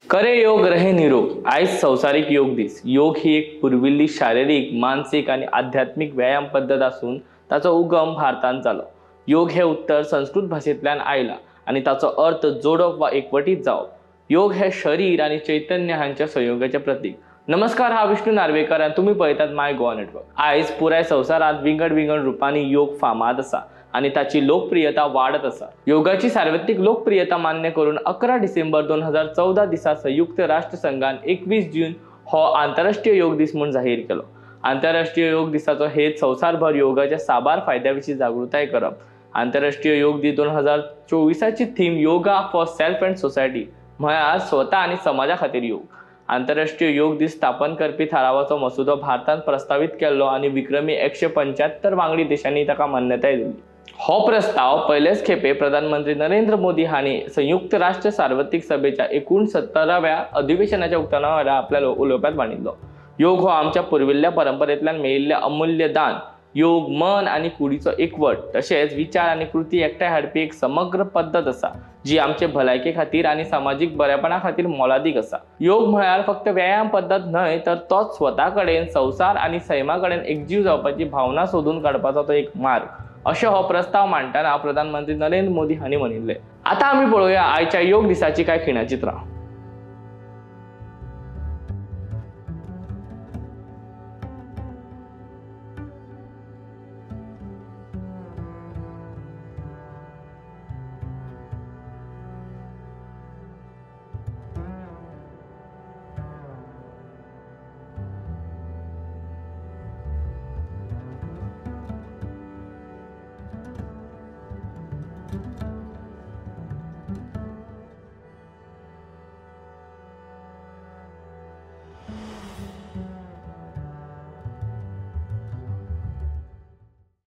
करे योग रहे निरोग. आयज संवसारीक योग दीस. योग ही एक पुर्विल्ली शारिरीक, मानसीक आनी आध्यात्मीक व्यायाम पद्दत आसून ताचो उगम भारतांत जालो. योग हे उत्तर संस्कृत भाशेंतल्यान आयला आनी ताचो अर्थ जोडप वा एकवटीत जावप. योग हे शरीर आनी चैतन्य हांच्या संयोगाचें प्रतीक. नमस्कार, हांव विष्णू नार्वेकर आनी तुमी पळयतात माय गोवा नेटवर्क. आयज पुराय संवसारांत विंगड विंगड रुपांनी योग फामाद आसा आनी ताची लोकप्रियता वाडत आसा. योगाची सार्वत्रिक लोकप्रियता मान्य करून 11 डिसेंबर 2014 दिसा संयुक्त राष्ट्र संघान 21 जून हो आंतरराष्ट्रीय योग दीस म्हूण जाहीर केलो. आंतरराष्ट्रीय योग दिसाचो हेत संवसारभर योगाच्या साबार फायद्या विशीं जागृताय करप. आंतरराष्ट्रीय योग दीस 2024ची theme yoga for self and society, म्हळ्यार स्वता आनी समाजा खातीर योग. आंतरराष्ट्रीय योग दीस स्थापन करपी थारावाचो मसुदो भारतान प्रस्तावीत केल्लो आनी विक्रमी 175 वांगडी देशांनी ताका मान्यताय दिली. हो प्रस्ताव पयलेच खेपे प्रधानमंत्री नरेंद्र मोदी हांणी संयुक्त राष्ट्र सार्वत्रिक सभेच्या 69व्या अधिवेशनाच्या उक्तावणा वेळार आपल्या उलोवपांत मांडिल्लो. योग हो आमच्या पुर्विल्ल्या परंपरेंतल्यान मेळिल्लें अमूल्य दान. योग मन आनी कुडीचो एकवट तशेंच विचार आनी कृती एकठांय हाडपी एक समग्र पद्दत आसा, जी आमचे भलायके खातीर आनी समाजीक बरेपणा खातीर मोलादीक आसा. योग म्हळ्यार फक्त व्यायाम पद्दत न्हय, तर तोच स्वता कडेन, संवसार आनी सैमा कडेन एकजीव जावपाची भावना सोदून काडपाचो तो एक मार्ग, अशें हो प्रस्ताव मांडटना प्रधानमंत्री नरेंद्र मोदी हांणी म्हणिल्लें. आतां आमी पळोवया आयच्या योग दिसाची कांय खिणाचित्रां.